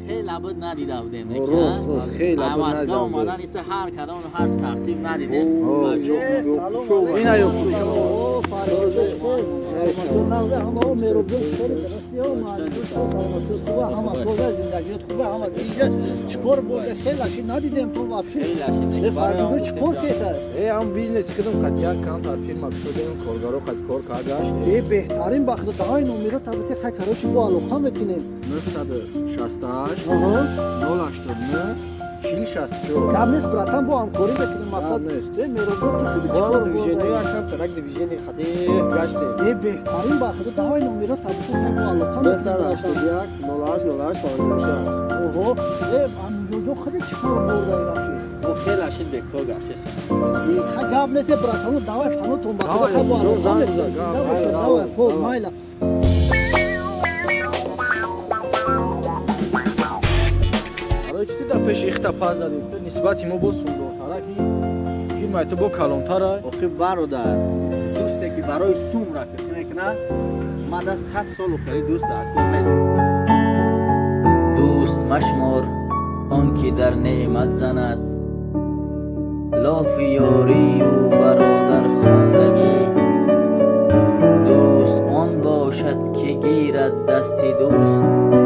Хеле буд, надида будем. Рост, рост, хеле буд, Москва надида будем. омадан иса ҳар кадом ҳар тақсим надидем. Ина ё. Чикор бурда, хеле надидем то вообще. Чикор кеса? Э, ҳам бизнеси худам қад як камтар фирма кушодем, коргаро қад кор кард, гаштем. Э, беҳтарин ба худо, давай номеро табити, хай, короче, бо алоқа мекунем. 968 089 40 64. Гап нест, братан, бо ҳамкорӣ мекунем, мақсад. Гап нест. Э, Меробон, ту худи чикор движение бурда? Як камтар як движение хати гаштем. Э, беҳтарин ба худо, давай номеро табити, хай, бо алоқа мекунем, братан. 981 08 08 56. Оҳо, э, Амиҷонҷон, худи чикор бурда вообще? Мо хеле шид, бекор гаштеса. Хай, гап нест, братану, давай фанотон ба худо, Давай, хай, бо ҷон, алоқа занг мекунем. зан, гап, Давай, майла, давай, хоб, давай. Майла. Барои чӣ ту дар пеши ихта паз задӣ? Ту нисбати мо боз сундортара, ки фирмаи ту бо калонтара. Охи, бародар, дӯсте ки барои сум рафиқӣ мекунад, мада 100 солу хеле дӯст дар кор нест. Дӯст машмор он ки дар неъмат занад лофи ёрию бародархондагӣ. Дӯст он бошад, ки гирад дасти дӯст.